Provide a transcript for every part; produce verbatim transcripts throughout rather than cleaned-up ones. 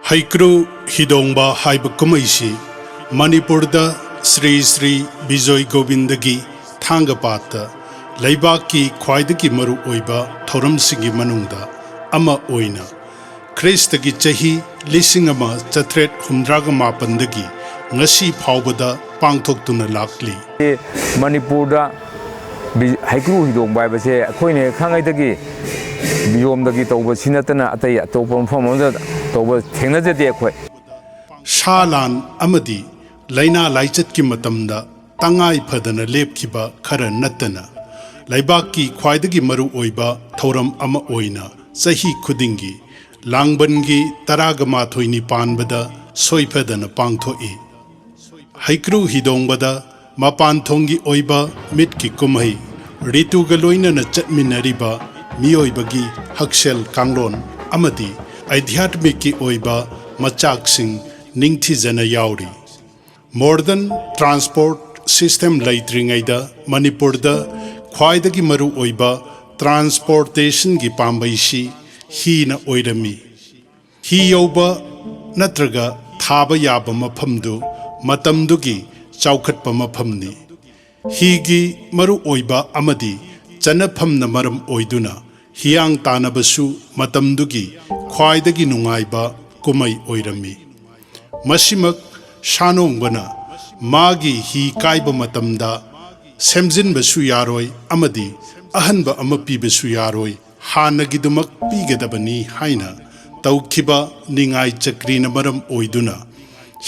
ꯍꯩꯀ꯭ꯔꯨ ꯍꯤꯗꯣꯡꯕ ꯍꯥꯏꯕ ꯀꯨꯝꯍꯩꯁꯤ ꯃꯅꯤꯄꯨꯔꯗ ꯁ꯭ꯔꯤ ꯁ꯭ꯔꯤ ꯕꯤꯖꯣꯏ ꯒꯣꯕꯤꯟꯗꯒꯤ ꯊꯥꯡꯒꯄꯥꯠꯇ ꯂꯩꯕꯥꯛꯀꯤ ꯈ꯭ꯋꯥꯏꯗꯒꯤ ꯃꯔꯨ ꯑꯣꯏꯕ ꯊꯧꯔꯝꯁꯤꯡꯒꯤ ꯃꯅꯨꯡꯗ ꯑꯃ ꯑꯣꯏꯅ ꯈ꯭ꯔꯤꯁꯇꯒꯤ ꯆꯍꯤ ꯂꯤꯁꯤꯡ ꯑꯃ ꯆꯥꯇ꯭ꯔꯦꯠ ꯍꯨꯝꯗ꯭ꯔꯥꯒ ꯃꯥꯄꯟꯗꯒꯤ ꯉꯁꯤ ꯐꯥꯎꯕꯗ ꯄꯥꯡꯊꯣꯛꯇꯨꯅ ꯂꯥꯛꯂꯤ꯫ ꯃꯅꯤꯄꯨꯔꯗ ꯕꯤ- ꯍꯩꯀ꯭ꯔꯨ ꯍꯤꯗꯣꯡꯕ ꯍꯥꯏꯕꯁꯦ ꯑꯩꯈꯣꯏꯅ ꯍꯦꯛ ꯈꯪꯉꯩꯗꯒꯤ ꯕꯤꯌꯣꯝꯗꯒꯤ ꯇꯧꯕꯁꯤ ꯅꯠꯇꯅ ꯑꯇꯩ ꯑꯇꯣꯞꯄ ꯃꯐꯝ ꯑꯃꯗ ꯇꯧꯕ ꯊꯦꯡꯅꯖꯗꯦ ꯑꯩꯈꯣꯏ꯫ ꯁꯥ ꯂꯥꯟ ꯑꯃꯗꯤ ꯂꯥꯏꯅꯥ ꯂꯥꯏꯆꯠꯀꯤ ꯃꯇꯝꯗ ꯇꯉꯥꯏ ꯐꯗꯅ ꯂꯦꯞꯈꯤꯕ ꯈꯔ ꯅꯠꯇꯅ ꯂꯩꯕꯥꯛꯀꯤ ꯈ꯭ꯋꯥꯏꯗꯒꯤ ꯃꯔꯨ ꯑꯣꯏꯕ ꯊꯧꯔꯝ ꯑꯃ ꯑꯣꯏꯅ ꯆꯍꯤ ꯈꯨꯗꯤꯡꯒꯤ ꯂꯥꯡꯕꯟꯒꯤ ꯇꯔꯥꯒ ꯃꯥꯊꯣꯏꯅꯤ ꯄꯥꯟꯕꯗ ꯁꯣꯏꯐꯗꯅ ꯄꯥꯡꯊꯣꯛꯏ꯫ ꯍꯩꯀ꯭ꯔꯨ ꯍꯤꯗꯣꯡꯕꯗ ꯃꯄꯥꯟ ꯊꯣꯡꯒꯤ ꯑꯣꯏꯕ ꯃꯤꯠꯀꯤ ꯀꯨꯝꯍꯩ, ꯔꯤꯇꯨꯒ ꯂꯣꯏꯅꯅ ꯆꯠꯃꯤꯟꯅꯔꯤꯕ ꯃꯤꯑꯣꯏꯕꯒꯤ ꯍꯛꯁꯦꯜ ꯀꯥꯡꯂꯣꯟ ꯑꯃꯗꯤ ꯑꯙ꯭ꯌꯥꯠꯃꯤꯛꯀꯤ ꯑꯣꯏꯕ ꯃꯆꯥꯛꯁꯤꯡ ꯅꯤꯡꯊꯤꯖꯅ ꯌꯥꯎꯔꯤ꯫ ꯃꯣꯗꯔꯟ ꯇ꯭ꯔꯥꯟꯁꯄꯣꯔꯠ ꯁꯤꯁꯇꯦꯝ ꯂꯩꯇ꯭ꯔꯤꯉꯩꯗ ꯃꯅꯤꯄꯨꯔꯗ ꯈ꯭ꯋꯥꯏꯗꯒꯤ ꯃꯔꯨ ꯑꯣꯏꯕ ꯇ꯭ꯔꯥꯟꯁꯄꯣꯔꯇꯦꯁꯟꯒꯤ ꯄꯥꯝꯕꯩꯁꯤ ꯍꯤꯅ ꯑꯣꯏꯔꯝꯃꯤ꯫ ꯍꯤ ꯌꯧꯕ ꯅꯠꯇ꯭ꯔꯒ ꯊꯥꯕ ꯌꯥꯕ ꯃꯐꯝꯗꯨ ꯃꯇꯝꯗꯨꯒꯤ ꯆꯥꯎꯈꯠꯄ ꯃꯐꯝꯅꯤ꯫ ꯍꯤꯒꯤ ꯃꯔꯨ ꯑꯣꯏꯕ ꯑꯃꯗꯤ ꯆꯠꯅꯐꯝꯅ ꯃꯔꯝ ꯑꯣꯏꯗꯨꯅ ꯍꯤꯌꯥꯡ ꯇꯥꯟꯅꯕꯁꯨ ꯃꯇꯝꯗꯨꯒꯤ ꯈ꯭ꯋꯥꯏꯗꯒꯤ ꯅꯨꯡꯉꯥꯏꯕ ꯀꯨꯝꯍꯩ ꯑꯣꯏꯔꯝꯃꯤ꯫ ꯃꯁꯤꯃꯛ ꯁꯥꯅꯣꯡꯕꯅ ꯃꯥꯒꯤ ꯍꯤ ꯀꯥꯏꯕ ꯃꯇꯝꯗ ꯁꯦꯝꯖꯤꯟꯕꯁꯨ ꯌꯥꯔꯣꯏ ꯑꯃꯗꯤ ꯑꯍꯟꯕ ꯑꯃ ꯄꯤꯕꯁꯨ ꯌꯥꯔꯣꯏ, ꯍꯥꯟꯅꯒꯤꯗꯨꯃꯛ ꯄꯤꯒꯗꯕꯅꯤ ꯍꯥꯏꯅ ꯇꯧꯈꯤꯕ ꯅꯤꯡꯉꯥꯏ ꯆꯀ꯭ꯔꯤꯅ ꯃꯔꯝ ꯑꯣꯏꯗꯨꯅ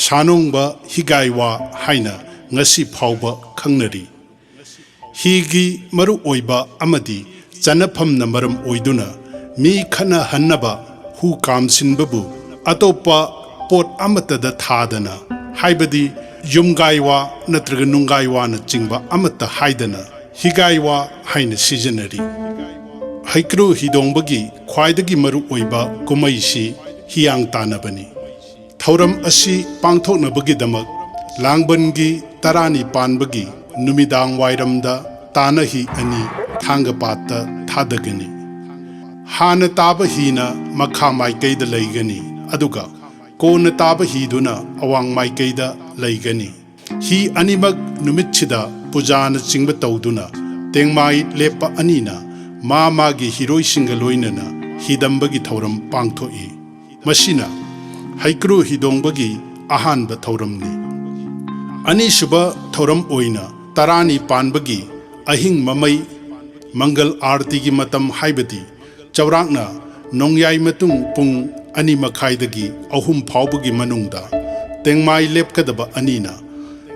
ꯁꯥꯅꯣꯡꯕ ꯍꯤꯒꯥꯏꯋꯥ ꯍꯥꯏꯅ ꯉꯁꯤ ꯐꯥꯎꯕ ꯈꯪꯅꯔꯤ꯫ ꯍꯤꯒꯤ ꯃꯔꯨ ꯑꯣꯏꯕ ꯑꯃꯗꯤ ꯆꯠꯅꯐꯝꯅ ꯃꯔꯝ ꯑꯣꯏꯗꯨꯅ ꯃꯤ ꯈꯠꯅꯍꯟꯅꯕ ꯍꯨ ꯀꯥꯝꯁꯤꯟꯕꯕꯨ ꯑꯇꯣꯞꯄ ꯄꯣꯠ ꯑꯃꯠꯇꯗ ꯊꯥꯗꯅ, ꯍꯥꯏꯕꯗꯤ ꯌꯨꯝꯒꯥꯏꯋꯥ ꯅꯠꯇ꯭ꯔꯒ ꯅꯨꯡꯒꯥꯏꯋꯥꯅꯆꯤꯡꯕ ꯑꯃꯠꯇ ꯍꯥꯏꯗꯅ ꯍꯤꯒꯥꯏꯋꯥ ꯍꯥꯏꯅ ꯁꯤꯖꯤꯟꯅꯔꯤ꯫ ꯍꯩꯀ꯭ꯔꯨ ꯍꯤꯗꯣꯡꯕꯒꯤ ꯈ꯭ꯋꯥꯏꯗꯒꯤ ꯃꯔꯨ ꯑꯣꯏꯕ ꯀꯨꯝꯍꯩꯁꯤ ꯍꯤꯌꯥꯡ ꯇꯥꯟꯅꯕꯅꯤ꯫ ꯊꯧꯔꯝ ꯑꯁꯤ ꯄꯥꯡꯊꯣꯛꯅꯕꯒꯤꯗꯃꯛ ꯂꯥꯡꯕꯟꯒꯤ ꯇꯔꯥꯅꯤ ꯄꯥꯟꯕꯒꯤ ꯅꯨꯃꯤꯗꯥꯡ ꯋꯥꯏꯔꯝꯗ ꯇꯥꯅ ꯍꯤ ꯑꯅꯤ ꯊꯥꯡꯒꯄꯥꯠꯇ ꯊꯥꯗꯒꯅꯤ꯫ ꯍꯥꯟꯅ ꯇꯥꯕ ꯍꯤꯅ ꯃꯈꯥ ꯃꯥꯏꯀꯩꯗ ꯂꯩꯒꯅꯤ, ꯑꯗꯨꯒ ꯀꯣꯟꯅ ꯇꯥꯕ ꯍꯤꯗꯨꯅ ꯑꯋꯥꯡ ꯃꯥꯏꯀꯩꯗ ꯂꯩꯒꯅꯤ꯫ ꯍꯤ ꯑꯅꯤꯃꯛ ꯅꯨꯃꯤꯠꯁꯤꯗ ꯄꯨꯖꯥꯅꯆꯤꯡꯕ ꯇꯧꯗꯨꯅ ꯇꯦꯡꯃꯥꯏ ꯂꯦꯞꯄ ꯑꯅꯤꯅ ꯃꯥ ꯃꯥꯒꯤ ꯍꯤꯔꯣꯏꯁꯤꯡꯒ ꯂꯣꯏꯅꯅ ꯍꯤꯗꯝꯕꯒꯤ ꯊꯧꯔꯝ ꯄꯥꯡꯊꯣꯛꯏ꯫ ꯃꯁꯤꯅ ꯍꯩꯀ꯭ꯔꯨ ꯍꯤꯗꯣꯡꯕꯒꯤ ꯑꯍꯥꯟꯕ ꯊꯧꯔꯝꯅꯤ꯫ ꯑꯅꯤꯁꯨꯕ ꯊꯧꯔꯝ ꯑꯣꯏꯅ ꯇꯔꯥꯅꯤ ꯄꯥꯟꯕꯒꯤ ꯑꯍꯤꯡ ꯃꯃꯩ ꯃꯪꯒꯜ ꯑꯥꯔꯇꯤꯒꯤ ꯃꯇꯝ, ꯍꯥꯏꯕꯗꯤ ꯆꯥꯎꯔꯥꯛꯅ ꯅꯣꯡꯌꯥꯏ ꯃꯇꯨꯡ ꯄꯨꯡ ꯑꯅꯤ ꯃꯈꯥꯏꯗꯒꯤ ꯑꯍꯨꯝ ꯐꯥꯎꯕꯒꯤ ꯃꯅꯨꯡꯗ ꯇꯦꯡꯃꯥꯏ ꯂꯦꯞꯀꯗꯕ ꯑꯅꯤꯅ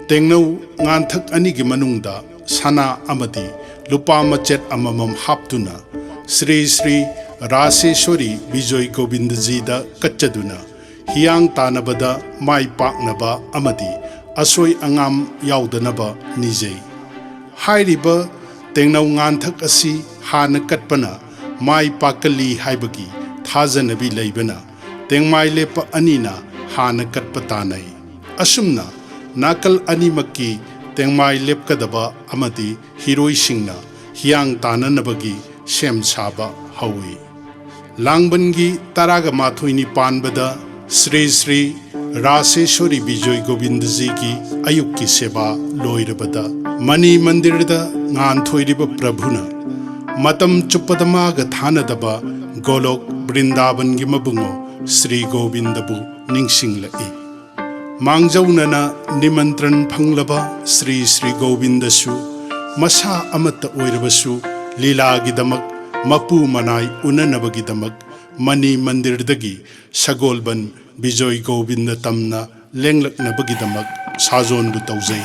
ꯇꯦꯡꯅꯧ ꯉꯥꯟꯊꯛ ꯑꯅꯤꯒꯤ ꯃꯅꯨꯡꯗ ꯁꯅꯥ ꯑꯃꯗꯤ ꯂꯨꯄꯥ ꯃꯆꯦꯠ ꯑꯃꯃꯝ ꯍꯥꯞꯇꯨꯅ ꯁ꯭ꯔꯤ ꯁ꯭ꯔꯤ ꯔꯥꯁꯦꯁ꯭ꯋꯔꯤ ꯕꯤꯖꯣꯏ ꯒꯣꯕꯤꯟꯗꯖꯤꯗ ꯀꯠꯆꯗꯨꯅ ꯍꯤꯌꯥꯡ ꯇꯥꯟꯅꯕꯗ ꯃꯥꯏ ꯄꯥꯛꯅꯕ ꯑꯃꯗꯤ ꯑꯁꯣꯏ ꯑꯉꯥꯝ ꯌꯥꯎꯗꯅꯕ ꯅꯤꯖꯩ꯫ ꯍꯥꯏꯔꯤꯕ ꯇꯦꯡꯅꯧ ꯉꯥꯟꯊꯛ ꯑꯁꯤ ꯍꯥꯟꯅ ꯀꯠꯄꯅ ꯃꯥꯏ ꯄꯥꯛꯀꯜꯂꯤ ꯍꯥꯏꯕꯒꯤ ꯊꯥꯖꯅꯕꯤ ꯂꯩꯕꯅ ꯇꯦꯡꯃꯥꯏ ꯂꯦꯞꯄ ꯑꯅꯤꯅ ꯍꯥꯟꯅ ꯀꯠꯄ ꯇꯥꯅꯩ꯫ ꯑꯁꯨꯝꯅ ꯅꯥꯀꯜ ꯑꯅꯤꯃꯛꯀꯤ ꯇꯦꯡꯃꯥꯏ ꯂꯦꯞꯀꯗꯕ ꯑꯃꯗꯤ ꯍꯤꯔꯣꯏꯁꯤꯡꯅ ꯍꯤꯌꯥꯡ ꯇꯥꯟꯅꯅꯕꯒꯤ ꯁꯦꯝ ꯁꯥꯕ ꯍꯧꯏ꯫ ꯂꯥꯡꯕꯟꯒꯤ ꯇꯔꯥꯒ ꯃꯥꯊꯣꯏꯅꯤ ꯄꯥꯟꯕꯗ ꯁ꯭ꯔꯤ ꯁ꯭ꯔꯤ ꯔꯥꯁꯦꯁ꯭ꯋꯔꯤ ꯕꯤꯖꯣꯏ ꯒꯣꯕꯤꯟꯗꯖꯤꯒꯤ ꯑꯌꯨꯛꯀꯤ ꯁꯦꯕꯥ ꯂꯣꯏꯔꯕꯗ ꯃꯅꯤ ꯃꯟꯗꯤꯔꯗ ꯉꯥꯟꯊꯣꯏꯔꯤꯕ ꯄ꯭ꯔꯚꯨꯅ ꯃꯇꯝ ꯆꯨꯞꯄꯗ ꯃꯥꯒ ꯊꯥꯅꯗꯕ ꯒꯣꯂꯣꯛ ꯕ꯭ꯔꯤꯟꯗꯥꯕꯟꯒꯤ ꯃꯕꯨꯡꯉꯣ ꯁ꯭ꯔꯤ ꯒꯣꯕꯤꯟꯗꯕꯨ ꯅꯤꯡꯁꯤꯡꯂꯛꯏ꯫ ꯃꯥꯡꯖꯧꯅꯅ ꯅꯤꯃꯟꯇ꯭ꯔꯟ ꯐꯪꯂꯕ ꯁ꯭ꯔꯤ ꯁ꯭ꯔꯤ ꯒꯣꯕꯤꯟꯗꯁꯨ ꯃꯁꯥ ꯑꯃꯠꯇ ꯑꯣꯏꯔꯕꯁꯨ ꯂꯤꯂꯥꯒꯤꯗꯃꯛ ꯃꯄꯨ ꯃꯅꯥꯏ ꯎꯅꯅꯕꯒꯤꯗꯃꯛ ꯃꯅꯤ ꯃꯟꯗꯤꯔꯗꯒꯤ ꯁꯒꯣꯜꯕꯟ ꯕꯤꯖꯣꯏ ꯒꯣꯕꯤꯟꯗ ꯇꯝꯅ ꯂꯦꯡꯂꯛꯅꯕꯒꯤꯗꯃꯛ ꯁꯥꯖꯣꯟꯗꯨ ꯇꯧꯖꯩ꯫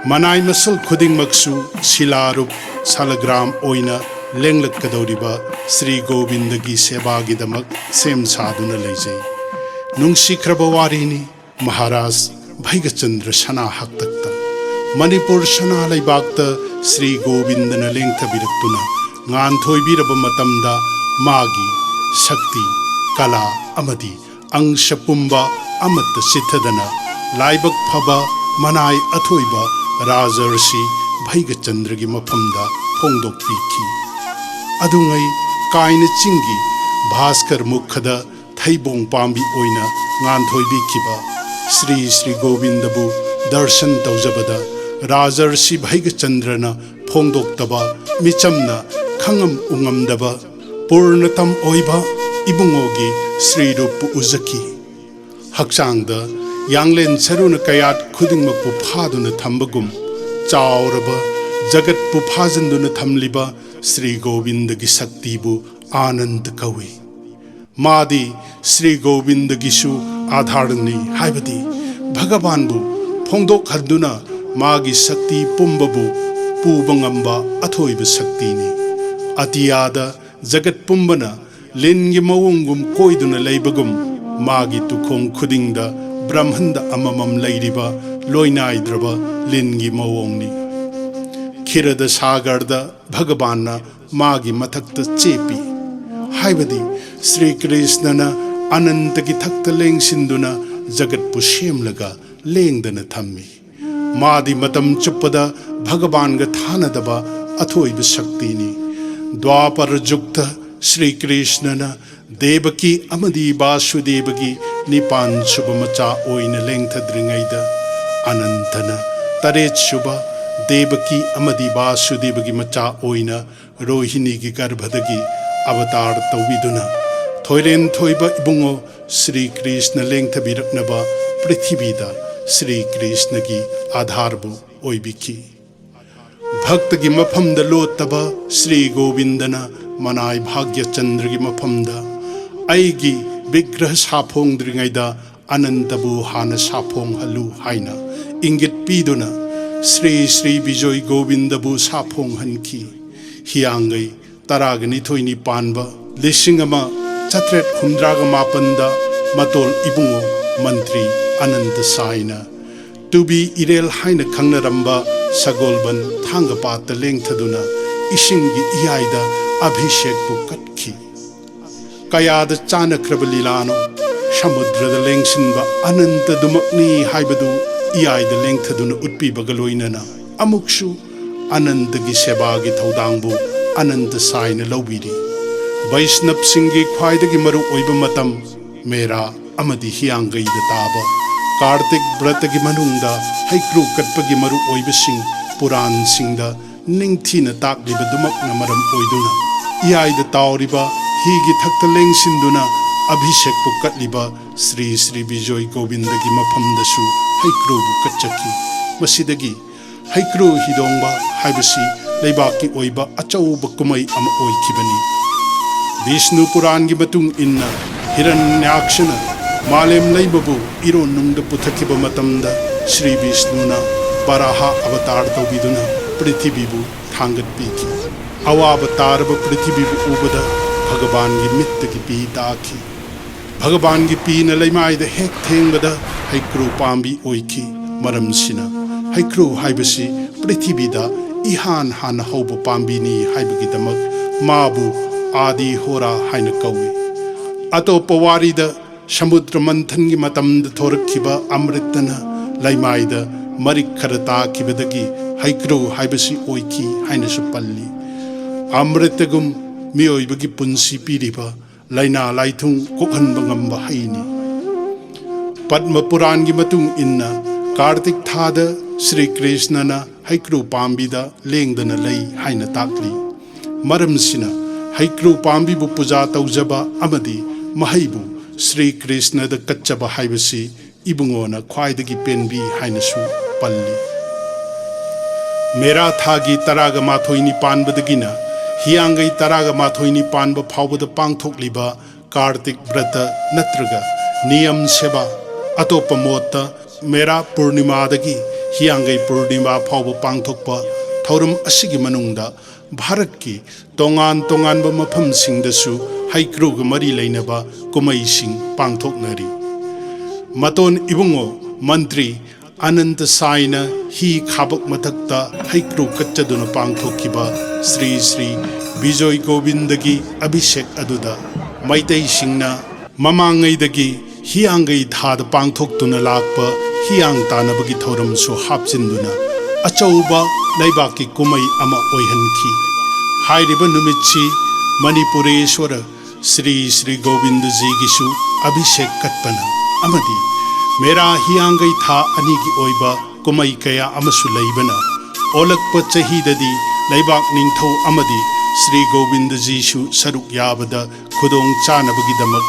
ꯃꯅꯥꯏ ꯃꯁꯜ ꯈꯨꯗꯤꯡꯃꯛꯁꯨ ꯁꯤꯂꯥꯔꯨꯞ ꯁꯥꯂꯒ꯭ꯔꯥꯝ ꯑꯣꯏꯅ ꯂꯦꯡꯂꯛꯀꯗꯧꯔꯤꯕ ꯁ꯭ꯔꯤ ꯒꯣꯕꯤꯟꯗꯒꯤ ꯁꯦꯕꯥꯒꯤꯗꯃꯛ ꯁꯦꯝ ꯁꯥꯗꯨꯅ ꯂꯩꯖꯩ꯫ ꯅꯨꯡꯁꯤꯈ꯭ꯔꯕ ꯋꯥꯔꯤꯅꯤ꯫ ꯃꯍꯥꯔꯥꯖ ꯚꯩꯒꯆꯟꯗ꯭ꯔ ꯁꯅꯥ ꯍꯥꯛꯇꯛꯇ ꯃꯅꯤꯄꯨꯔ ꯁꯅꯥ ꯂꯩꯕꯥꯛꯇ ꯁ꯭ꯔꯤ ꯒꯣꯕꯤꯟꯗꯅ ꯂꯦꯡꯊꯕꯤꯔꯛꯇꯨꯅ ꯉꯥꯟꯊꯣꯏꯕꯤꯔꯕ ꯃꯇꯝꯗ ꯃꯥꯒꯤ ꯁꯛꯇꯤ, ꯀꯂꯥ ꯑꯃꯗꯤ ꯑꯪꯁ ꯄꯨꯝꯕ ꯑꯃꯠꯇ ꯆꯤꯠꯊꯗꯅ ꯂꯥꯏꯕꯛ ꯐꯕ ꯃꯅꯥꯏ ꯑꯊꯣꯏꯕ ꯔꯥꯖꯔꯁꯤ ꯚꯩꯒꯆꯟꯗ꯭ꯔꯒꯤ ꯃꯐꯝꯗ ꯐꯣꯡꯗꯣꯛꯄꯤꯈꯤ꯫ ꯑꯗꯨꯉꯩ ꯀꯥꯏꯅ ꯆꯤꯡꯒꯤ ꯚꯥꯁꯀꯔ ꯃꯨꯈꯗ ꯊꯩꯕꯣꯡ ꯄꯥꯝꯕꯤ ꯑꯣꯏꯅ ꯉꯥꯟꯊꯣꯏꯕꯤꯈꯤꯕ ꯁ꯭ꯔꯤ ꯁ꯭ꯔꯤ ꯒꯣꯕꯤꯟꯗꯕꯨ ꯗꯔꯁꯟ ꯇꯧꯖꯕꯗ ꯔꯥꯖꯔꯁꯤ ꯚꯩꯒꯆꯟꯗ꯭ꯔꯅ ꯐꯣꯡꯗꯣꯛꯇꯕ, ꯃꯤꯆꯝꯅ ꯈꯪꯉꯝ ꯎꯉꯝꯗꯕ ꯄꯨꯔꯅꯇꯝ ꯑꯣꯏꯕ ꯏꯕꯨꯡꯉꯣꯒꯤ ꯁ꯭ꯔꯤ ꯔꯨꯞꯄꯨ ꯎꯖꯈꯤ꯫ ꯍꯛꯆꯥꯡꯗ ꯌꯥꯡꯂꯦꯟ ꯁꯔꯨꯅ ꯀꯌꯥꯠ ꯈꯨꯗꯤꯡꯃꯛꯄꯨ ꯐꯥꯗꯨꯅ ꯊꯝꯕꯒꯨꯝ ꯆꯥꯎꯔꯕ ꯖꯒꯠꯄꯨ ꯐꯥꯖꯤꯟꯗꯨꯅ ꯊꯝꯂꯤꯕ ꯁ꯭ꯔꯤ ꯒꯣꯕꯤꯟꯗꯒꯤ ꯁꯛꯇꯤꯕꯨ ꯑꯥꯅꯟꯗ ꯀꯧꯏ꯫ ꯃꯥꯗꯤ ꯁ꯭ꯔꯤ ꯒꯣꯕꯤꯟꯗꯒꯤꯁꯨ ꯑꯥꯙꯥꯔꯅꯤ, ꯍꯥꯏꯕꯗꯤ ꯚꯒꯕꯥꯟꯕꯨ ꯐꯣꯡꯗꯣꯛꯍꯟꯗꯨꯅ ꯃꯥꯒꯤ ꯁꯛꯇꯤ ꯄꯨꯝꯕꯕꯨ ꯄꯨꯕ ꯉꯝꯕ ꯑꯊꯣꯏꯕ ꯁꯛꯇꯤꯅꯤ꯫ ꯑꯇꯤꯌꯥꯗ ꯖꯒꯠ ꯄꯨꯝꯕꯅ ꯂꯤꯟꯒꯤ ꯃꯑꯣꯡꯒꯨꯝ ꯀꯣꯏꯗꯨꯅ ꯂꯩꯕꯒꯨꯝ, ꯃꯥꯒꯤ ꯇꯨꯈꯣꯡ ꯈꯨꯗꯤꯡꯗ ꯕ꯭ꯔꯍꯃꯟꯗ ꯑꯃꯃꯝ ꯂꯩꯔꯤꯕ ꯂꯣꯏꯅꯥꯏꯗ꯭ꯔꯕ ꯂꯤꯟꯒꯤ ꯃꯑꯣꯡꯅꯤ꯫ ꯈꯤꯔꯗ ꯁꯥꯒꯔꯗ ꯚꯒꯕꯥꯟꯅ ꯃꯥꯒꯤ ꯃꯊꯛꯇ ꯆꯦꯞꯄꯤ, ꯍꯥꯏꯕꯗꯤ ꯁ꯭ꯔꯤ ꯀ꯭ꯔꯤꯁꯅꯅ ꯑꯅꯟꯇꯒꯤ ꯊꯛꯇ ꯂꯦꯡꯁꯤꯟꯗꯨꯅ ꯖꯒꯠꯄꯨ ꯁꯦꯝꯂꯒ ꯂꯦꯡꯗꯅ ꯊꯝꯃꯤ꯫ ꯃꯥꯗꯤ ꯃꯇꯝ ꯆꯨꯞꯄꯗ ꯚꯒꯕꯥꯟꯒ ꯊꯥꯅꯗꯕ ꯑꯊꯣꯏꯕ ꯁꯛꯇꯤꯅꯤ꯫ ꯗ꯭ꯋꯥꯄꯔ ꯖꯨꯒꯇ ꯁ꯭ꯔꯤ ꯀ꯭ꯔꯤꯁꯅꯅ ꯗꯦꯕꯀꯤ ꯑꯃꯗꯤ ꯕꯥꯁꯨꯗꯦꯕꯒꯤ ꯅꯤꯄꯥꯟ ꯁꯨꯕ ꯃꯆꯥ ꯑꯣꯏꯅ ꯂꯦꯡꯊꯗ꯭ꯔꯤꯉꯩꯗ, ꯑꯅꯟꯇꯅ ꯇꯔꯦꯠ ꯁꯨꯕ ꯗꯦꯕꯀꯤ ꯑꯃꯗꯤ ꯕꯥꯁꯨꯗꯦꯕꯒꯤ ꯃꯆꯥ ꯑꯣꯏꯅ ꯔꯣꯍꯤꯅꯤꯒꯤ ꯒꯔꯚꯗꯒꯤ ꯑꯕꯇꯥꯔ ꯇꯧꯕꯤꯗꯨꯅ, ꯊꯣꯏꯔꯦꯟ ꯊꯣꯏꯕ ꯏꯕꯨꯡꯉꯣ ꯁ꯭ꯔꯤ ꯀ꯭ꯔꯤꯁꯅ ꯂꯦꯡꯊꯕꯤꯔꯛꯅꯕ ꯄ꯭ꯔꯤꯊꯤꯕꯤꯗ ꯁ꯭ꯔꯤ ꯀ꯭ꯔꯤꯁꯅꯒꯤ ꯑꯥꯙꯥꯔꯕꯨ ꯑꯣꯏꯕꯤꯈꯤ꯫ ꯚꯛꯇꯒꯤ ꯃꯐꯝꯗ ꯂꯣꯠꯇꯕ ꯁ꯭ꯔꯤ ꯒꯣꯕꯤꯟꯗꯅ ꯃꯅꯥꯏ ꯚꯥꯒ꯭ꯌꯆꯟꯗ꯭ꯔꯒꯤ ꯃꯐꯝꯗ, "ꯑꯩꯒꯤ ꯕꯤꯒ꯭ꯔꯍ ꯁꯥꯐꯣꯡꯗ꯭ꯔꯤꯉꯩꯗ ꯑꯅꯟꯇꯕꯨ ꯍꯥꯟꯅ ꯁꯥꯐꯣꯡꯍꯜꯂꯨ" ꯍꯥꯏꯅ ꯏꯪꯒꯤꯠ ꯄꯤꯗꯨꯅ ꯁ꯭ꯔꯤ ꯁ꯭ꯔꯤ ꯕꯤꯖꯣꯏ ꯒꯣꯕꯤꯟꯗꯕꯨ ꯁꯥꯐꯣꯡꯍꯟꯈꯤ꯫ ꯍꯤꯌꯥꯡꯒꯩ ꯇꯔꯥꯒ ꯅꯤꯊꯣꯏꯅꯤ ꯄꯥꯟꯕ ꯂꯤꯁꯤꯡ ꯑꯃ ꯆꯥꯇ꯭ꯔꯦꯠ ꯍꯨꯝꯗ꯭ꯔꯥꯒ ꯃꯥꯄꯟꯗ ꯃꯇꯣꯜ ꯏꯕꯨꯡꯉꯣ ꯃꯟꯇ꯭ꯔꯤ ꯑꯅꯟꯇ ꯁꯥꯏꯅ ꯇꯨꯕꯤ ꯏꯔꯦꯜ ꯍꯥꯏꯅ ꯈꯪꯅꯔꯝꯕ ꯁꯒꯣꯜꯕꯟ ꯊꯥꯡꯒꯄꯥꯠꯇ ꯂꯦꯡꯊꯗꯨꯅ ꯏꯁꯤꯡꯒꯤ ꯏꯌꯥꯏꯗ ꯑꯚꯤꯁꯦꯛꯄꯨ ꯀꯠꯈꯤ꯫ ꯀꯌꯥꯗ ꯆꯥꯅꯈ꯭ꯔꯕ ꯂꯤꯂꯥꯅꯣ! ꯁꯃꯨꯗ꯭ꯔꯗ ꯂꯦꯡꯁꯤꯟꯕ ꯑꯅꯟꯇꯗꯨꯃꯛꯅꯤ ꯍꯥꯏꯕꯗꯨ ꯏꯌꯥꯏꯗ ꯂꯦꯡꯊꯗꯨꯅ ꯎꯠꯄꯤꯕꯒ ꯂꯣꯏꯅꯅ ꯑꯃꯨꯛꯁꯨ ꯑꯅꯟꯇꯒꯤ ꯁꯦꯕꯥꯒꯤ ꯊꯧꯗꯥꯡꯕꯨ ꯑꯅꯟꯇ ꯁꯥꯏꯅ ꯂꯧꯕꯤꯔꯤ꯫ ꯕꯩꯁꯅꯞꯁꯤꯡꯒꯤ ꯈ꯭ꯋꯥꯏꯗꯒꯤ ꯃꯔꯨ ꯑꯣꯏꯕ ꯃꯇꯝ ꯃꯦꯔꯥ ꯑꯃꯗꯤ ꯍꯤꯌꯥꯡꯒꯩꯗ ꯇꯥꯕ ꯀꯥꯔꯇꯤꯛ ꯕ꯭ꯔꯇꯒꯤ ꯃꯅꯨꯡꯗ ꯍꯩꯀ꯭ꯔꯨ ꯀꯠꯄꯒꯤ ꯃꯔꯨ ꯑꯣꯏꯕꯁꯤꯡ ꯄꯨꯔꯥꯟꯁꯤꯡꯗ ꯅꯤꯡꯊꯤꯅ ꯇꯥꯛꯂꯤꯕꯗꯨꯃꯛꯅ ꯃꯔꯝ ꯑꯣꯏꯗꯨꯅ, ꯏꯌꯥꯏꯗ ꯇꯥꯎꯔꯤꯕ ꯍꯤꯒꯤ ꯊꯛꯇ ꯂꯦꯡꯁꯤꯟꯗꯨꯅ ꯑꯚꯤꯁꯦꯛꯄꯨ ꯀꯠꯂꯤꯕ ꯁ꯭ꯔꯤ ꯁ꯭ꯔꯤ ꯕꯤꯖꯣꯏ ꯒꯣꯕꯤꯟꯗꯒꯤ ꯃꯐꯝꯗꯁꯨ ꯍꯩꯀ꯭ꯔꯨꯕꯨ ꯀꯠꯆꯈꯤ꯫ ꯃꯁꯤꯗꯒꯤ ꯍꯩꯀ꯭ꯔꯨ ꯍꯤꯗꯣꯡꯕ ꯍꯥꯏꯕꯁꯤ ꯂꯩꯕꯥꯛꯀꯤ ꯑꯣꯏꯕ ꯑꯆꯧꯕ ꯀꯨꯝꯍꯩ ꯑꯃ ꯑꯣꯏꯈꯤꯕꯅꯤ꯫ ꯕꯤꯁꯅꯨ ꯄꯨꯔꯥꯟꯒꯤ ꯃꯇꯨꯡ ꯏꯟꯅ, ꯍꯤꯔꯟꯌꯥꯛꯁꯅ ꯃꯥꯂꯦꯝ ꯂꯩꯃꯕꯨ ꯏꯔꯣꯟꯅꯨꯡꯗ ꯄꯨꯊꯈꯤꯕ ꯃꯇꯝꯗ, ꯁ꯭ꯔꯤ ꯕꯤꯁꯅꯨꯅ ꯕꯥꯔꯥꯍ ꯑꯕꯇꯥꯔ ꯇꯧꯕꯤꯗꯨꯅ ꯄ꯭ꯔꯤꯊꯤꯕꯤꯕꯨ ꯊꯥꯡꯒꯠꯄꯤꯈꯤ꯫ ꯑꯋꯥꯕ ꯇꯥꯔꯕ ꯄ꯭ꯔꯤꯊꯤꯕꯤꯕꯨ ꯎꯕꯗ ꯚꯒꯕꯥꯟꯒꯤ ꯃꯤꯠꯇꯒꯤ ꯄꯤ ꯇꯥꯈꯤ꯫ ꯚꯒꯕꯥꯟꯒꯤ ꯄꯤꯅ ꯂꯩꯃꯥꯏꯗ ꯍꯦꯛ ꯊꯦꯡꯕꯗ ꯍꯩꯀ꯭ꯔꯨ ꯄꯥꯝꯕꯤ ꯑꯣꯏꯈꯤ꯫ ꯃꯔꯝꯁꯤꯅ, ꯍꯩꯀ꯭ꯔꯨ ꯍꯥꯏꯕꯁꯤ ꯄ꯭ꯔꯤꯊꯤꯕꯤꯗ ꯏꯍꯥꯟ ꯍꯥꯟꯅ ꯍꯧꯕ ꯄꯥꯝꯕꯤꯅꯤ ꯍꯥꯏꯕꯒꯤꯗꯃꯛ ꯃꯥꯕꯨ ꯑꯥꯗꯤ ꯍꯣꯔꯥ ꯍꯥꯏꯅ ꯀꯧꯏ꯫ ꯑꯇꯣꯞꯄ ꯋꯥꯔꯤꯗ, ꯁꯃꯨꯗ꯭ꯔ ꯃꯟꯊꯟꯒꯤ ꯃꯇꯝꯗ ꯊꯣꯔꯛꯈꯤꯕ ꯑꯃ꯭ꯔꯤꯇꯅ ꯂꯩꯃꯥꯏꯗ ꯃꯔꯤꯛ ꯈꯔ ꯇꯥꯈꯤꯕꯗꯒꯤ ꯍꯩꯀ꯭ꯔꯨ ꯍꯥꯏꯕꯁꯤ ꯑꯣꯏꯈꯤ ꯍꯥꯏꯅꯁꯨ ꯄꯜꯂꯤ꯫ ꯑꯃ꯭ꯔꯤꯇꯒꯨꯝ ꯃꯤꯑꯣꯏꯕꯒꯤ ꯄꯨꯟꯁꯤ ꯄꯤꯔꯤꯕ ꯂꯥꯏꯅꯥ ꯂꯥꯏꯊꯨꯡ ꯀꯣꯛꯍꯟꯕ ꯉꯝꯕ ꯍꯩꯅꯤ꯫ ꯄꯗꯃ ꯄꯨꯔꯥꯟꯒꯤ ꯃꯇꯨꯡ ꯏꯟꯅ, ꯀꯥꯔꯇꯤꯛ ꯊꯥꯗ ꯁ꯭ꯔꯤ ꯀ꯭ꯔꯤꯁꯅꯅ ꯍꯩꯀ꯭ꯔꯨ ꯄꯥꯝꯕꯤꯗ ꯂꯦꯡꯗꯅ ꯂꯩ ꯍꯥꯏꯅ ꯇꯥꯛꯂꯤ꯫ ꯃꯔꯝꯁꯤꯅ, ꯍꯩꯀ꯭ꯔꯨ ꯄꯥꯝꯕꯤꯕꯨ ꯄꯨꯖꯥ ꯇꯧꯖꯕ ꯑꯃꯗꯤ ꯃꯍꯩꯕꯨ ꯁ꯭ꯔꯤ ꯀ꯭ꯔꯤꯁꯅꯗ ꯀꯠꯆꯕ ꯍꯥꯏꯕꯁꯤ ꯏꯕꯨꯡꯉꯣꯅ ꯈ꯭ꯋꯥꯏꯗꯒꯤ ꯄꯦꯟꯕꯤ ꯍꯥꯏꯅꯁꯨ ꯄꯜꯂꯤ꯫ ꯃꯦꯔꯥ ꯊꯥꯒꯤ ꯇꯔꯥꯒ ꯃꯥꯊꯣꯏꯅꯤ ꯄꯥꯟꯕꯗꯒꯤꯅ ꯍꯤꯌꯥꯡꯒꯩ ꯇꯔꯥꯒ ꯃꯥꯊꯣꯏꯅꯤ ꯄꯥꯟꯕ ꯐꯥꯎꯕꯗ ꯄꯥꯡꯊꯣꯛꯂꯤꯕ ꯀꯥꯔꯇꯤꯛ ꯕ꯭ꯔꯇ ꯅꯠꯇ꯭ꯔꯒ ꯅꯤꯌꯝ ꯁꯦꯕꯥ, ꯑꯇꯣꯞꯄ ꯃꯣꯠꯇ ꯃꯦꯔꯥ ꯄꯨꯔꯅꯤꯃꯥꯗꯒꯤ ꯍꯤꯌꯥꯡꯒꯩ ꯄꯨꯔꯅꯤꯃꯥ ꯐꯥꯎꯕ ꯄꯥꯡꯊꯣꯛꯄ ꯊꯧꯔꯝ ꯑꯁꯤꯒꯤ ꯃꯅꯨꯡꯗ ꯚꯥꯔꯠꯀꯤ ꯇꯣꯉꯥꯟ ꯇꯣꯉꯥꯟꯕ ꯃꯐꯝꯁꯤꯡꯗꯁꯨ ꯍꯩꯀ꯭ꯔꯨꯒ ꯃꯔꯤ ꯂꯩꯅꯕ ꯀꯨꯝꯍꯩꯁꯤꯡ ꯄꯥꯡꯊꯣꯛꯅꯔꯤ꯫ ꯃꯇꯣꯟ ꯏꯕꯨꯡꯉꯣ ꯃꯟꯇ꯭ꯔꯤ ꯑꯅꯟꯇ ꯁꯥꯏꯅ ꯍꯤ ꯈꯥꯕꯛ ꯃꯊꯛꯇ ꯍꯩꯀ꯭ꯔꯨ ꯀꯠꯆꯗꯨꯅ ꯄꯥꯡꯊꯣꯛꯈꯤꯕ ꯁ꯭ꯔꯤ ꯁ꯭ꯔꯤ ꯕꯤꯖꯣꯏ ꯒꯣꯕꯤꯟꯗꯒꯤ ꯑꯚꯤꯁꯦꯛ ꯑꯗꯨꯗ ꯃꯩꯇꯩꯁꯤꯡꯅ ꯃꯃꯥꯡꯉꯩꯗꯒꯤ ꯍꯤꯌꯥꯡꯒꯩ ꯊꯥꯗ ꯄꯥꯡꯊꯣꯛꯇꯨꯅ ꯂꯥꯛꯄ ꯍꯤꯌꯥꯡ ꯇꯥꯟꯅꯕꯒꯤ ꯊꯧꯔꯝꯁꯨ ꯍꯥꯞꯆꯤꯟꯗꯨꯅ ꯑꯆꯧꯕ ꯂꯩꯕꯥꯛꯀꯤ ꯀꯨꯝꯍꯩ ꯑꯃ ꯑꯣꯏꯍꯟꯈꯤ꯫ ꯍꯥꯏꯔꯤꯕ ꯅꯨꯃꯤꯠꯁꯤ ꯃꯅꯤꯄꯨꯔꯦꯁ꯭ꯋꯔ ꯁ꯭ꯔꯤ ꯁ꯭ꯔꯤ ꯒꯣꯕꯤꯟꯗꯖꯤꯒꯤꯁꯨ ꯑꯚꯤꯁꯦꯛ ꯀꯠꯄꯅ ꯑꯃꯗꯤ ꯃꯦꯔꯥ ꯍꯤꯌꯥꯡꯒꯩ ꯊꯥ ꯑꯅꯤꯒꯤ ꯑꯣꯏꯕ ꯀꯨꯝꯍꯩ ꯀꯌꯥ ꯑꯃꯁꯨ ꯂꯩꯕꯅ, ꯑꯣꯜꯂꯛꯄ ꯆꯍꯤꯗꯗꯤ ꯂꯩꯕꯥꯛ ꯅꯤꯡꯊꯧ ꯑꯃꯗꯤ ꯁ꯭ꯔꯤ ꯒꯣꯕꯤꯟꯗꯖꯤꯁꯨ ꯁꯔꯨꯛ ꯌꯥꯕꯗ ꯈꯨꯗꯣꯡ ꯆꯥꯅꯕꯒꯤꯗꯃꯛ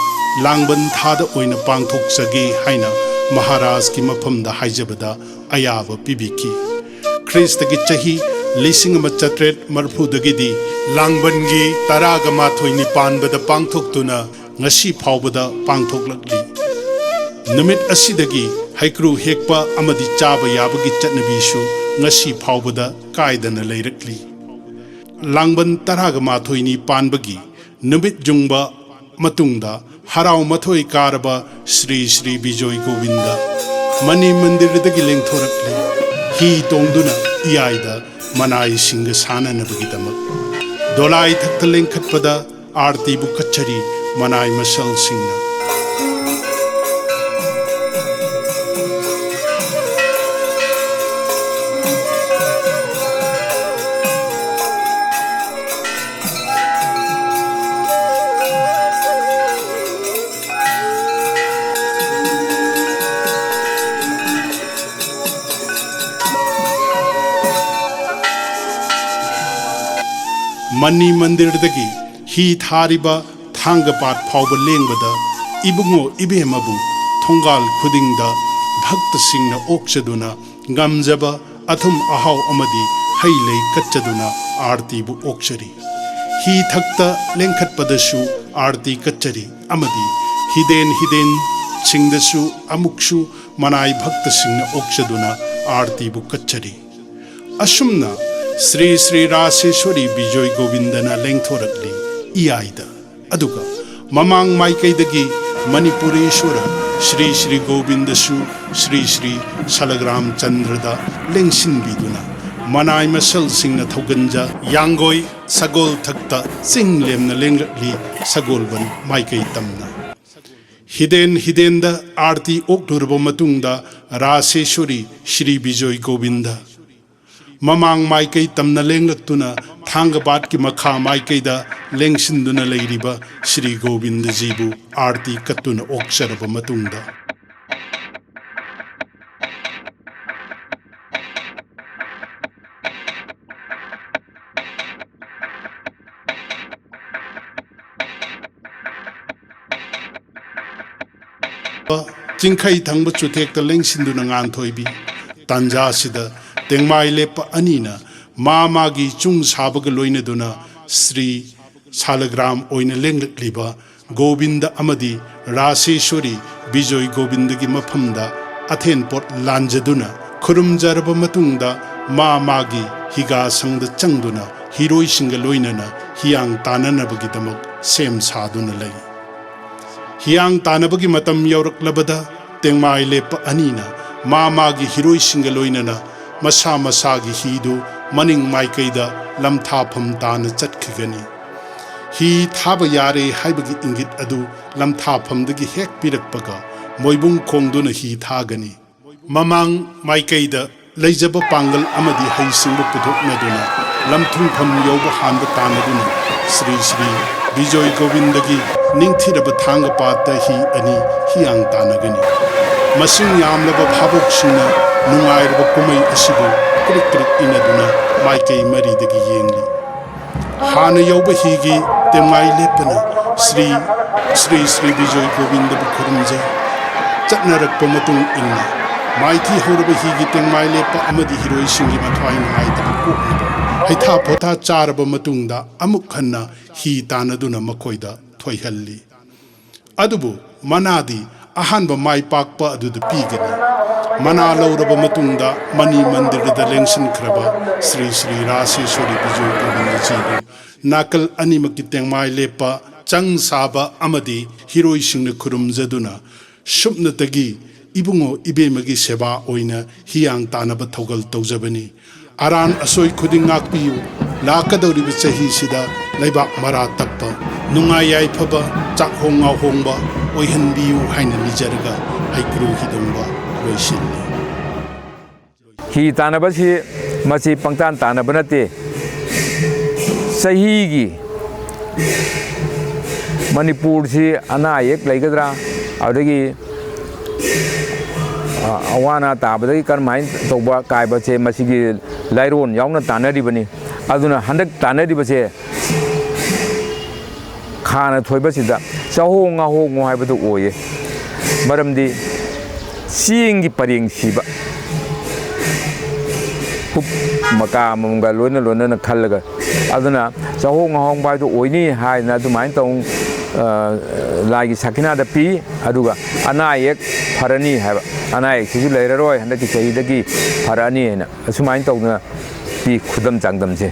ꯂꯥꯡꯕꯟ ꯊꯥꯗ ꯑꯣꯏꯅ ꯄꯥꯡꯊꯣꯛꯆꯒꯦ ꯍꯥꯏꯅ ꯃꯍꯥꯔꯥꯖꯀꯤ ꯃꯐꯝꯗ ꯍꯥꯏꯖꯕꯗ ꯑꯌꯥꯕ ꯄꯤꯕꯤꯈꯤ꯫ ꯈ꯭ꯔꯤꯁꯇꯒꯤ ꯆꯍꯤ ꯂꯤꯁꯤꯡ ꯑꯃ ꯆꯥꯇ꯭ꯔꯦꯠ ꯃꯔꯤꯐꯨꯗꯒꯤꯗꯤ ꯂꯥꯡꯕꯟꯒꯤ ꯇꯔꯥꯒ ꯃꯥꯊꯣꯏꯅꯤ ꯄꯥꯟꯕꯗ ꯄꯥꯡꯊꯣꯛꯇꯨꯅ ꯉꯁꯤ ꯐꯥꯎꯕꯗ ꯄꯥꯡꯊꯣꯛꯂꯛꯂꯤ꯫ ꯅꯨꯃꯤꯠ ꯑꯁꯤꯗꯒꯤ ꯍꯩꯀ꯭ꯔꯨ ꯍꯦꯛꯄ ꯑꯃꯗꯤ ꯆꯥꯕ ꯌꯥꯕꯒꯤ ꯆꯠꯅꯕꯤꯁꯨ ꯉꯁꯤ ꯐꯥꯎꯕꯗ ꯀꯥꯏꯗꯅ ꯂꯩꯔꯛꯂꯤ꯫ ꯂꯥꯡꯕꯟ ꯇꯔꯥꯒ ꯃꯥꯊꯣꯏꯅꯤ ꯄꯥꯟꯕꯒꯤ ꯅꯨꯃꯤꯠ ꯌꯨꯡꯕ ꯃꯇꯨꯡꯗ ꯍꯔꯥꯎ ꯃꯊꯣꯏ ꯀꯥꯔꯕ ꯁ꯭ꯔꯤ ꯁ꯭ꯔꯤ ꯕꯤꯖꯣꯏ ꯒꯣꯕꯤꯟꯗ ꯃꯅꯤ ꯃꯟꯗꯤꯔꯗꯒꯤ ꯂꯦꯡꯊꯣꯔꯛꯂꯤ꯫ ꯍꯤ ꯇꯣꯡꯗꯨꯅ ꯏꯌꯥꯏꯗ ꯃꯅꯥꯏꯁꯤꯡꯒ ꯁꯥꯟꯅꯅꯕꯒꯤꯗꯃꯛ ꯗꯣꯂꯥꯏ ꯊꯛꯇ ꯂꯦꯡꯈꯠꯄꯗ ꯑꯥꯔꯇꯤꯕꯨ ꯀꯠꯆꯔꯤ ꯃꯅꯥꯏ ꯃꯁꯜꯁꯤꯡꯅ꯫ ꯃꯅꯤ ꯃꯟꯗꯤꯔꯗꯒꯤ ꯍꯤ ꯊꯥꯔꯤꯕ ꯊꯥꯡꯒ ꯄꯥꯠ ꯐꯥꯎꯕ ꯂꯦꯡꯕꯗ ꯏꯕꯨꯡꯉꯣ ꯏꯕꯦꯝꯃꯕꯨ ꯊꯣꯡꯒꯥꯜ ꯈꯨꯗꯤꯡꯗ ꯚꯛꯇꯁꯤꯡꯅ ꯑꯣꯛꯆꯗꯨꯅ ꯉꯝꯖꯕ ꯑꯊꯨꯝ ꯑꯍꯥꯎ ꯑꯃꯗꯤ ꯍꯩ ꯂꯩ ꯀꯠꯆꯗꯨꯅ ꯑꯥꯔꯇꯤꯕꯨ ꯑꯣꯛꯆꯔꯤ꯫ ꯍꯤ ꯊꯛꯇ ꯂꯦꯡꯈꯠꯄꯗꯁꯨ ꯑꯥꯔꯇꯤ ꯀꯠꯆꯔꯤ ꯑꯃꯗꯤ ꯍꯤꯗꯦꯟ ꯍꯤꯗꯦꯟꯁꯤꯡꯗꯁꯨ ꯑꯃꯨꯛꯁꯨ ꯃꯅꯥꯏ ꯚꯛꯇꯁꯤꯡꯅ ꯑꯣꯛꯆꯗꯨꯅ ꯑꯥꯔꯇꯤꯕꯨ ꯀꯠꯆꯔꯤ꯫ ꯑꯁꯨꯝꯅ ꯁ꯭ꯔꯤ ꯁ꯭ꯔꯤ ꯔꯥꯁꯦꯁ꯭ꯋꯔꯤ ꯕꯤꯖꯣꯏ ꯒꯣꯕꯤꯟꯗꯅ ꯂꯦꯡꯊꯣꯔꯛꯂꯤ ꯏꯌꯥꯏꯗ꯫ ꯑꯗꯨꯒ ꯃꯃꯥꯡ ꯃꯥꯏꯀꯩꯗꯒꯤ ꯃꯅꯤꯄꯨꯔꯦꯁ꯭ꯋꯔ ꯁ꯭ꯔꯤ ꯁ꯭ꯔꯤ ꯒꯣꯕꯤꯟꯗꯁꯨ ꯁ꯭ꯔꯤ ꯁ꯭ꯔꯤ ꯁꯂꯒ꯭ꯔꯥꯝ ꯆꯟꯗ꯭ꯔꯗ ꯂꯦꯡꯁꯤꯟꯕꯤꯗꯨꯅ ꯃꯅꯥꯏ ꯃꯁꯜꯁꯤꯡꯅ ꯊꯧꯒꯟꯖ ꯌꯥꯡꯒꯣꯏ ꯁꯒꯣꯜ ꯊꯛꯇ ꯆꯤꯡ ꯂꯦꯝꯅ ꯂꯦꯡꯂꯛꯂꯤ ꯁꯒꯣꯜꯕꯟ ꯃꯥꯏꯀꯩ ꯇꯝꯅ꯫ ꯍꯤꯗꯦꯟ ꯍꯤꯗꯦꯟꯗ ꯑꯥꯔꯇꯤ ꯑꯣꯛꯂꯨꯔꯕ ꯃꯇꯨꯡꯗ ꯔꯥꯁꯦꯁ꯭ꯋꯔꯤ ꯁ꯭ꯔꯤ ꯕꯤꯖꯣꯏ ꯒꯣꯕꯤꯟꯗ ꯃꯃꯥꯡ ꯃꯥꯏꯀꯩ ꯇꯝꯅ ꯂꯦꯡꯂꯛꯇꯨꯅ ꯊꯥꯡꯒꯕꯥꯠꯀꯤ ꯃꯈꯥ ꯃꯥꯏꯀꯩꯗ ꯂꯦꯡꯁꯤꯟꯗꯨꯅ ꯂꯩꯔꯤꯕ ꯁ꯭ꯔꯤ ꯒꯣꯕꯤꯟꯗꯖꯤꯕꯨ ꯑꯥꯔꯇꯤ ꯀꯠꯇꯨꯅ ꯑꯣꯛꯆꯔꯕ ꯃꯇꯨꯡꯗ, ꯆꯤꯡꯈꯩ ꯊꯪꯕ ꯆꯨꯊꯦꯛꯇ ꯂꯦꯡꯁꯤꯟꯗꯨꯅ ꯉꯥꯟꯊꯣꯏꯕꯤ꯫ ꯇꯥꯟꯖꯥꯁꯤꯗ ꯇꯦꯡꯃꯥꯏ ꯂꯦꯞꯄ ꯑꯅꯤꯅ ꯃꯥ ꯃꯥꯒꯤ ꯆꯨꯡ ꯁꯥꯕꯒ ꯂꯣꯏꯅꯗꯨꯅ ꯁ꯭ꯔꯤ ꯁꯥꯂꯒ꯭ꯔꯥꯝ ꯑꯣꯏꯅ ꯂꯦꯡꯂꯛꯂꯤꯕ ꯒꯣꯕꯤꯟꯗ ꯑꯃꯗꯤ ꯔꯥꯁꯦꯁ꯭ꯋꯔꯤ ꯕꯤꯖꯣꯏ ꯒꯣꯕꯤꯟꯗꯒꯤ ꯃꯐꯝꯗ ꯑꯊꯦꯟ ꯄꯣꯠ ꯂꯥꯟꯖꯗꯨꯅ ꯈꯨꯔꯨꯝꯖꯔꯕ ꯃꯇꯨꯡꯗ, ꯃꯥ ꯃꯥꯒꯤ ꯍꯤꯒꯥꯁꯪꯗ ꯆꯪꯗꯨꯅ ꯍꯤꯔꯣꯏꯁꯤꯡꯒ ꯂꯣꯏꯅꯅ ꯍꯤꯌꯥꯡ ꯇꯥꯅꯅꯕꯒꯤꯗꯃꯛ ꯁꯦꯝ ꯁꯥꯗꯨꯅ ꯂꯩ꯫ ꯍꯤꯌꯥꯡ ꯇꯥꯅꯕꯒꯤ ꯃꯇꯝ ꯌꯧꯔꯛꯂꯕꯗ, ꯇꯦꯡꯃꯥꯏ ꯂꯦꯞꯄ ꯑꯅꯤꯅ ꯃꯥ ꯃꯥꯒꯤ ꯍꯤꯔꯣꯏꯁꯤꯡꯒ ꯂꯣꯏꯅꯅ ꯃꯁꯥ ꯃꯁꯥꯒꯤ ꯍꯤꯗꯨ ꯃꯅꯤꯡ ꯃꯥꯏꯀꯩꯗ ꯂꯝꯊꯥꯐꯝ ꯇꯥꯅ ꯆꯠꯈꯤꯒꯅꯤ꯫ ꯍꯤ ꯊꯥꯕ ꯌꯥꯔꯦ ꯍꯥꯏꯕꯒꯤ ꯏꯪꯒꯤꯠ ꯑꯗꯨ ꯂꯝꯊꯥꯐꯝꯗꯒꯤ ꯍꯦꯛ ꯄꯤꯔꯛꯄꯒ, ꯃꯣꯏꯕꯨꯡ ꯈꯣꯡꯗꯨꯅ ꯍꯤ ꯊꯥꯒꯅꯤ꯫ ꯃꯃꯥꯡ ꯃꯥꯏꯀꯩꯗ ꯂꯩꯖꯕ ꯄꯥꯡꯒꯜ ꯑꯃꯗꯤ ꯍꯩꯁꯤꯡꯕ ꯄꯨꯊꯣꯛꯅꯗꯨꯅ ꯂꯝꯊꯨꯡꯐꯝ ꯌꯧꯕ ꯍꯥꯟꯕ ꯇꯥꯟꯅꯗꯨꯅ ꯁ꯭ꯔꯤ ꯁ꯭ꯔꯤ ꯕꯤꯖꯣꯏ ꯒꯣꯕꯤꯟꯗꯒꯤ ꯅꯤꯡꯊꯤꯔꯕ ꯊꯥꯡꯒ ꯄꯥꯠꯇ ꯍꯤ ꯑꯅꯤ ꯍꯤꯌꯥꯡ ꯇꯥꯟꯅꯒꯅꯤ꯫ ꯃꯁꯤꯡ ꯌꯥꯝꯂꯕ ꯚꯥꯕꯣꯛꯁꯤꯡꯅ ꯅꯨꯡꯉꯥꯏꯔꯕ ꯀꯨꯝꯍꯩ ꯑꯁꯤꯕꯨ ꯀ꯭ꯔꯤꯛ ꯀ꯭ꯔꯤꯛ ꯏꯟꯅꯗꯨꯅ ꯃꯥꯏꯀꯩ ꯃꯔꯤꯗꯒꯤ ꯌꯦꯡꯂꯤ꯫ ꯍꯥꯟꯅ ꯌꯧꯕ ꯍꯤꯒꯤ ꯇꯦꯡꯃꯥꯏ ꯂꯦꯞꯄꯅ ꯁ꯭ꯔꯤ ꯁ꯭ꯔꯤ ꯁ꯭ꯔꯤ ꯕꯤꯖꯣꯏ ꯒꯣꯕꯤꯟꯗꯕꯨ ꯈꯨꯔꯨꯝꯖꯩ꯫ ꯆꯠꯅꯔꯛꯄ ꯃꯇꯨꯡ ꯏꯟꯅ, ꯃꯥꯏꯊꯤ ꯍꯧꯔꯕ ꯍꯤꯒꯤ ꯇꯦꯡꯃꯥꯏ ꯂꯦꯞꯄ ꯑꯃꯗꯤ ꯍꯤꯔꯣꯏꯁꯤꯡꯒꯤ ꯃꯊ꯭ꯋꯥꯏ ꯅꯨꯡꯉꯥꯏꯇꯕ ꯀꯣꯛꯅꯕ ꯍꯩꯊꯥ ꯄꯣꯊꯥ ꯆꯥꯔꯕ ꯃꯇꯨꯡꯗ, ꯑꯃꯨꯛ ꯍꯟꯅ ꯍꯤ ꯇꯥꯟꯅꯗꯨꯅ ꯃꯈꯣꯏꯗ ꯊꯣꯏꯍꯜꯂꯤ꯫ ꯑꯗꯨꯕꯨ ꯃꯅꯥꯗꯤ ꯑꯍꯥꯟꯕ ꯃꯥꯏ ꯄꯥꯛꯄ ꯑꯗꯨꯗ ꯄꯤꯒꯅꯤ꯫ ꯃꯅꯥ ꯂꯧꯔꯕ ꯃꯇꯨꯡꯗ, ꯃꯅꯤ ꯃꯟꯗꯤꯔꯗ ꯂꯦꯡꯁꯤꯟꯈ꯭ꯔꯕ ꯁ꯭ꯔꯤ ꯁ꯭ꯔꯤ ꯔꯥꯁꯦꯁ꯭ꯋꯔꯤ ꯕꯤꯖꯣꯏ ꯒꯣꯕꯤꯟꯗꯖꯤꯕꯨ ꯅꯥꯀꯜ ꯑꯅꯤꯃꯛꯀꯤ ꯇꯦꯡꯃꯥꯏ ꯂꯦꯞꯄ, ꯆꯪ ꯁꯥꯕ ꯑꯃꯗꯤ ꯍꯤꯔꯣꯏꯁꯤꯡꯅ ꯈꯨꯔꯨꯝꯖꯗꯨꯅ, ꯁꯨꯞꯅꯇꯒꯤ ꯏꯕꯨꯡꯉꯣ ꯏꯕꯦꯝꯃꯒꯤ ꯁꯦꯕꯥ ꯑꯣꯏꯅ ꯍꯤꯌꯥꯡ ꯇꯥꯟꯅꯕ ꯊꯧꯒꯜ ꯇꯧꯖꯕꯅꯤ꯫ ꯑꯔꯥꯟ ꯑꯁꯣꯏ ꯈꯨꯗꯤꯡ ꯉꯥꯛꯄꯤꯌꯨ꯫ ꯂꯥꯛꯀꯗꯧꯔꯤꯕ ꯆꯍꯤꯁꯤꯗ ꯂꯩꯕꯥꯛ ꯃꯔꯥ ꯇꯞꯄ, ꯅꯨꯡꯉꯥꯏ ꯌꯥꯏꯐꯕ, ꯆꯥꯛꯍꯣꯡ ꯉꯥꯍꯣꯡꯕ ꯑꯣꯏꯍꯟꯕꯤꯌꯨ ꯍꯥꯏꯅ ꯅꯤꯖꯔꯒ ꯍꯩꯀ꯭ꯔꯨ ꯍꯤꯗꯣꯡꯕ ꯂꯣꯏꯁꯤꯜꯂꯤ꯫ ꯍꯤ ꯇꯥꯟꯅꯕꯁꯤ ꯃꯁꯤ ꯄꯪꯇꯥꯟ ꯇꯥꯟꯅꯕ ꯅꯠꯇꯦ꯫ ꯆꯍꯤꯒꯤ ꯃꯅꯤꯄꯨꯔꯁꯤ ꯑꯅꯥ ꯑꯌꯦꯛ ꯂꯩꯒꯗ꯭ꯔꯥ, ꯑꯗꯨꯗꯒꯤ ꯑꯋꯥ ꯑꯅꯥ ꯇꯥꯕꯗꯒꯤ ꯀꯔꯝꯍꯥꯏꯅ ꯇꯧꯕ ꯀꯥꯏꯕꯁꯦ ꯃꯁꯤꯒꯤ ꯂꯥꯏꯔꯣꯟ ꯌꯥꯎꯅ ꯇꯥꯟꯅꯔꯤꯕꯅꯤ꯫ ꯑꯗꯨꯅ ꯍꯟꯗꯛ ꯇꯥꯟꯅꯔꯤꯕꯁꯦ ꯈꯥꯅ ꯊꯣꯏꯕꯁꯤꯗ ꯆꯥꯍꯣꯡ ꯉꯥꯍꯣꯡꯉꯣ ꯍꯥꯏꯕꯗꯨ ꯑꯣꯏꯌꯦ꯫ ꯃꯔꯝꯗꯤ ꯆꯦꯡꯒꯤ ꯄꯔꯦꯡ ꯁꯤꯕ, ꯐꯨꯞ ꯃꯀꯥ ꯑꯃꯃꯝꯒ ꯂꯣꯏꯅ ꯂꯣꯏꯅꯅ ꯈꯜꯂꯒ, ꯑꯗꯨꯅ ꯆꯥꯍꯣꯡ ꯉꯥꯍꯣꯡꯕ ꯍꯥꯏꯗꯨ ꯑꯣꯏꯅꯤ ꯍꯥꯏꯗꯅ ꯑꯗꯨꯃꯥꯏꯅ ꯇꯧ, ꯑ, ꯂꯥꯏꯒꯤ ꯁꯈꯤꯅꯥꯗ ꯄꯤ꯫ ꯑꯗꯨꯒ ꯑꯅꯥ ꯑꯌꯦꯛ ꯐꯔꯅꯤ ꯍꯥꯏꯕ, ꯑꯅꯥ ꯑꯌꯦꯛꯁꯤꯁꯨ ꯂꯩꯔꯔꯣꯏ, ꯍꯟꯗꯛꯀꯤ ꯆꯍꯤꯗꯒꯤ ꯐꯔꯛꯑꯅꯤ ꯍꯥꯏꯅ ꯑꯁꯨꯃꯥꯏꯅ ꯇꯧꯗꯅ ꯄꯤ ꯈꯨꯗꯝ ꯆꯥꯡꯗꯝꯁꯦ꯫